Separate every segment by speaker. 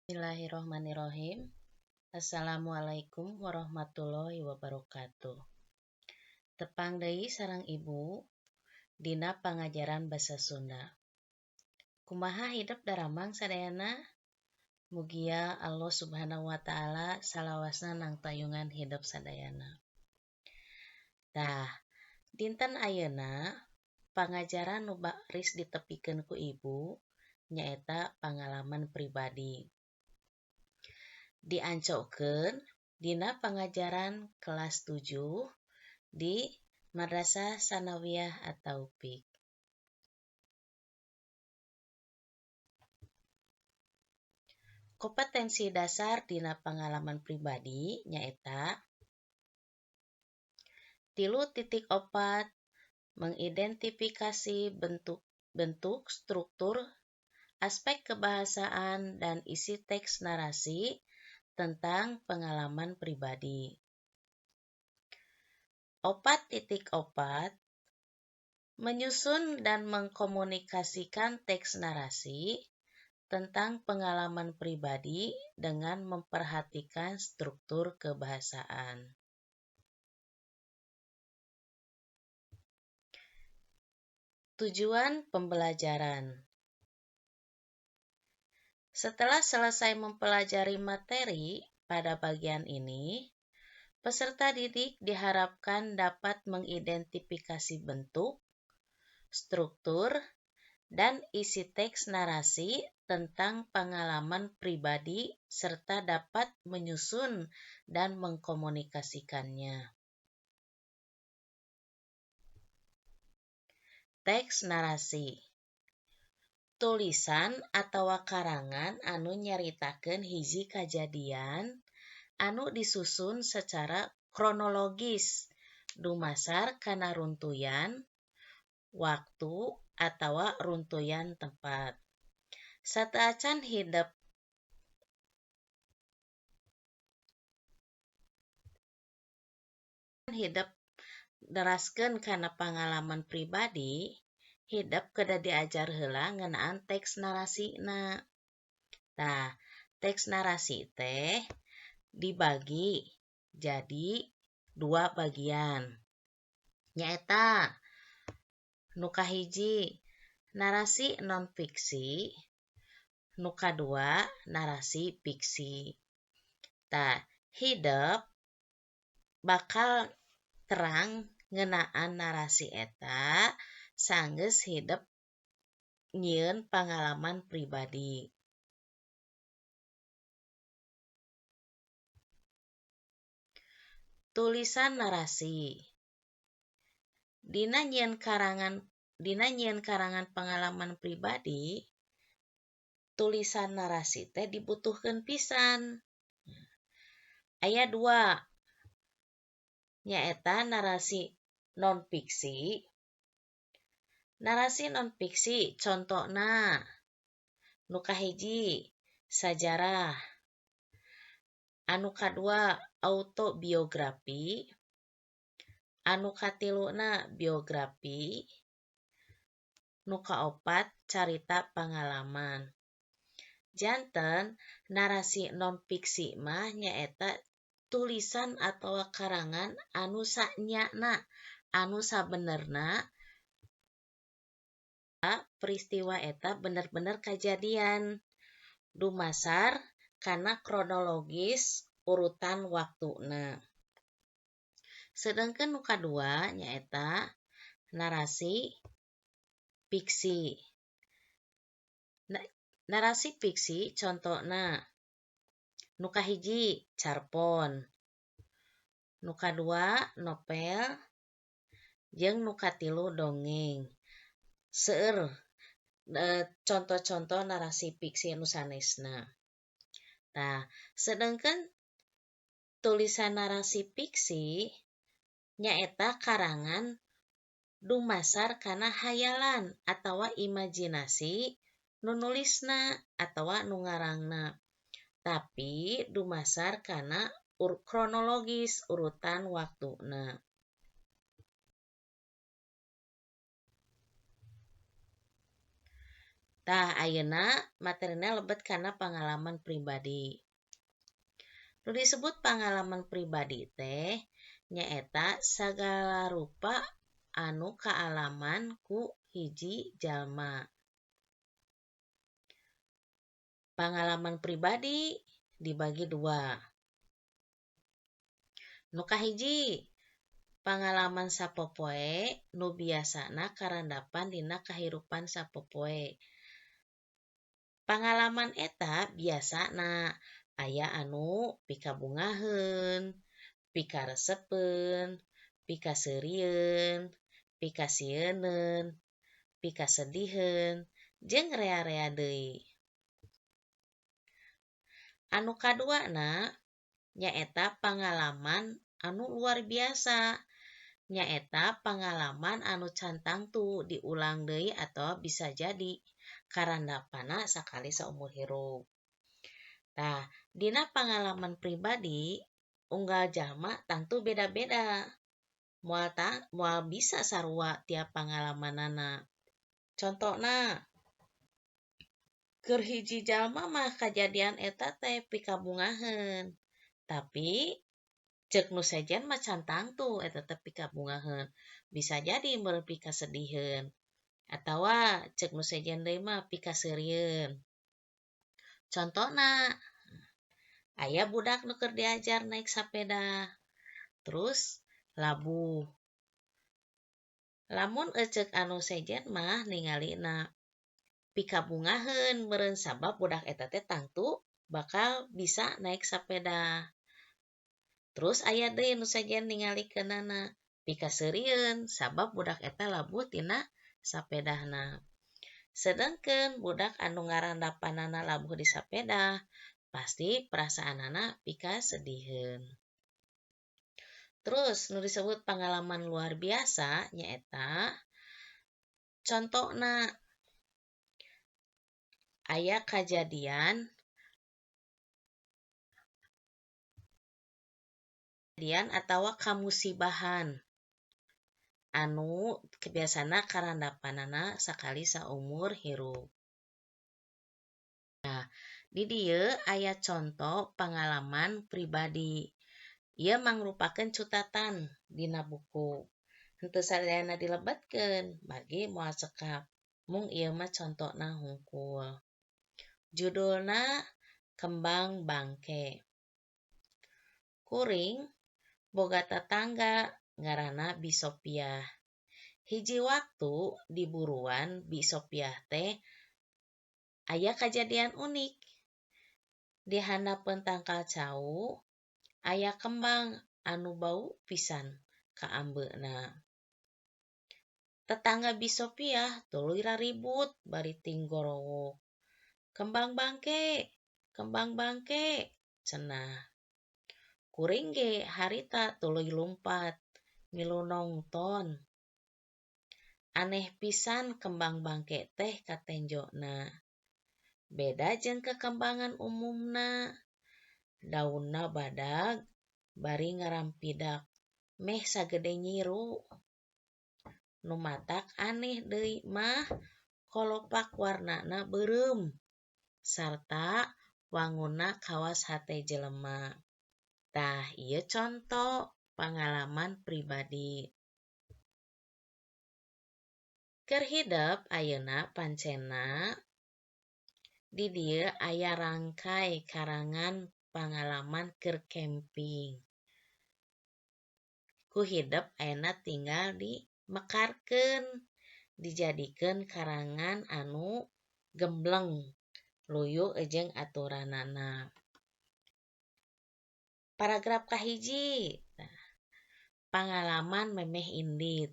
Speaker 1: Bismillahirrohmanirrohim. Assalamualaikum warahmatullahi wabarakatuh. Tepang deui sareng Ibu dina pangajaran basa Sunda. Kumaha hidep daramang sadayana? Mugia Allah Subhanahu wa taala salawasna nangtayungan hidep sadayana. Tah, dinten ayeuna pangajaran nu baris ditepikeun ku Ibu nyaeta pangalaman pribadi. Diancokeun dina pangajaran kelas 7 di Madrasah Sanawiyah At-Taufik. Kompetensi dasar dina pangalaman pribadi nyaeta 3.4 mengidentifikasi bentuk, struktur, aspek kebahasaan, dan isi teks narasi tentang pengalaman pribadi. 4.4 menyusun dan mengkomunikasikan teks narasi tentang pengalaman pribadi dengan memperhatikan struktur kebahasaan. Tujuan pembelajaran. Setelah selesai mempelajari materi pada bagian ini, peserta didik diharapkan dapat mengidentifikasi bentuk, struktur, dan isi teks narasi tentang pengalaman pribadi serta dapat menyusun dan mengkomunikasikannya. Teks narasi. Tulisan atawa karangan anu nyaritakeun hiji kajadian anu disusun secara kronologis dumasar kana runtuyan waktu atawa runtuyan tempat. Sateuacan hidep neraskeun kana pangalaman pribadi, hidep kedah diajar heula ngeunaan teks narasina. Tah, teks narasi teh dibagi jadi dua bagian. Nyaeta nu kahiji narasi non fiksi, nu kadua narasi fiksi. Tah, hidep bakal terang ngeunaan narasi eta sanggeus hidep nyieun pangalaman pribadi. Tulisan narasi. Dina nyieun karangan pengalaman pribadi, tulisan narasi teh dibutuhkeun pisan. Aya dua, nyaeta narasi non fiksi. Narasi non fiksi contona nu kahiji sajarah, anu kadua autobiografi, anu katiluna biografi, nu kaopat carita pangalaman. Janten narasi non fiksi mah nyaeta tulisan atawa karangan anu sanyana, anu sabenerna peristiwa eta bener-bener kajadian dumasar kana kronologis urutan waktuna. Sedangkan nu kadua nyaeta narasi fiksi. Narasi fiksi contona nu kahiji carpon, nu kadua novel, jeung nu katilu dongeng. Seueur contoh-contoh narasi fiksi nu sanesna. Tah, sedangkan tulisan narasi fiksi nyaeta karangan dumasar kana hayalan atawa imajinasi nu nulisna atawa nu ngarangna, tapi dumasar kana kronologis urutan waktuna. Tah ayeuna materina lebet kana pangalaman pribadi. Nu disebut pangalaman pribadi teh nyaeta sagala rupa anu kaalaman ku hiji jalma. Pangalaman pribadi dibagi dua. Nu kahiji, pangalaman sapopoe nu biasana karandapan dina kahirupan sapopoe. Pangalaman eta biasana aya anu pikabungaheun, pikaresepeun, pikaseurieun, pikasieuneun, pikasediheun jeung rea-rea deui. Anu kaduana nyaeta pangalaman anu luar biasa, nyaeta pangalaman anu can tangtu diulang deui atawa bisa jadi karandapanna sakali saumur hirup. Tah, dina pangalaman pribadi unggal jalma tangtu beda-beda. Moal bisa sarua tiap pangalamanana. Contona, keur hiji jalma mah kajadian eta teh pikabungaheun, tapi ceuk nu sejen mah can tangtu eta teh pikabungaheun, bisa jadi meureun pikasediheun atawa ceuk nu sejen deui mah pikaseurieun. Contona, aya budak nu keur diajar naik sapeda, terus labuh. Lamun eceuk anu sejen mah ningalina pikabungaheun meureun sabab budak eta teh tangtu bakal bisa naik sapeda. Terus aya deui nu sejen ningalikeunana pikaseurieun sabab budak eta labuh tina sapedahna. Sedengkeun budak anu ngarandapanana labuh di sapeda pasti perasaanana pikasediheun. Terus nu disebut pangalaman luar biasa nyaeta contona aya kajadian atawa kamusibahan anu biasana karandapanana sakali saumur hirup. Nah, di dieu aya conto pangalaman pribadi. Ieu mangrupakeun cutatan dina buku. Henteu sadayana dilebetkeun margi moal cekap. Mung ieu mah contona hungkul. Judulna Kembang Bangke. Kuring boga tatangga ngaranna Bi Sopiah. Hiji waktu di buruan Bi Sopiah teh aya kajadian unik. Di handapeun tangkal cau aya kembang anu bau pisan kaambeuna. Tetangga Bi Sopiah tuluy raribut bari tinggorowok. Kembang bangke, cenah. Kuring ge harita tuluy lumpat milu nongton. Aneh pisan kembang bangke teh katenjona. Beda jeung kekembangan umumna. Daunna badag bari ngarampidak meh sagede nyiru. Nu matak aneh deui mah kolopak warnana beureum sarta wangunna kawas hate jelema. Tah ieu conto pangalaman pribadi. Keur hidep ayeuna pancena di dieu aya rangkai karangan pangalaman keur camping. Ku hidep ayeuna tinggal dimekarkeun, dijadikeun karangan anu gembleng luyu jeung aturanana. Paragraf kahiji, pangalaman memeh indit.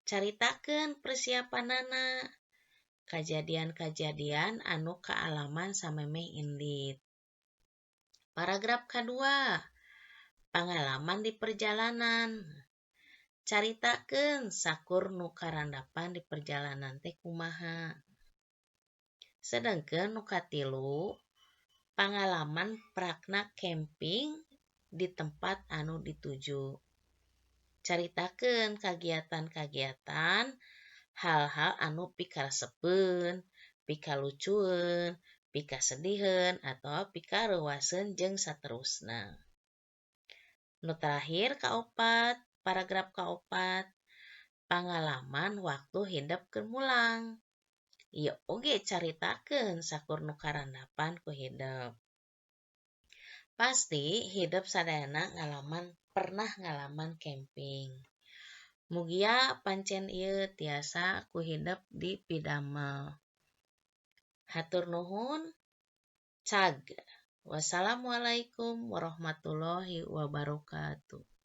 Speaker 1: Caritakeun persiapanana, kajadian-kajadian anu kaalaman samemeh indit. Paragraf kadua, pangalaman di perjalanan. Caritakeun sakur nu karandapan di perjalanan teh kumaha. Sedengkeun nu katilu, pangalaman prakna camping di tempat anu dituju. Caritakeun kagiatan-kagiatan, hal-hal anu pikaresepeun, Pikalucueun, pikasediheun atawa pikareuwaseun jeung saterusna. Nu terakhir kaopat, paragraf kaopat, pangalaman waktu hidep keur mulang. Ieu oge caritakeun sakur nu karandapan ku hidep. Pasti hidep sadayana ngalaman pernah ngalaman camping. Mugia pancen ieu tiasa ku hidep dipidamel. Hatur nuhun. Cag. Wassalamualaikum warahmatullahi wabarakatuh.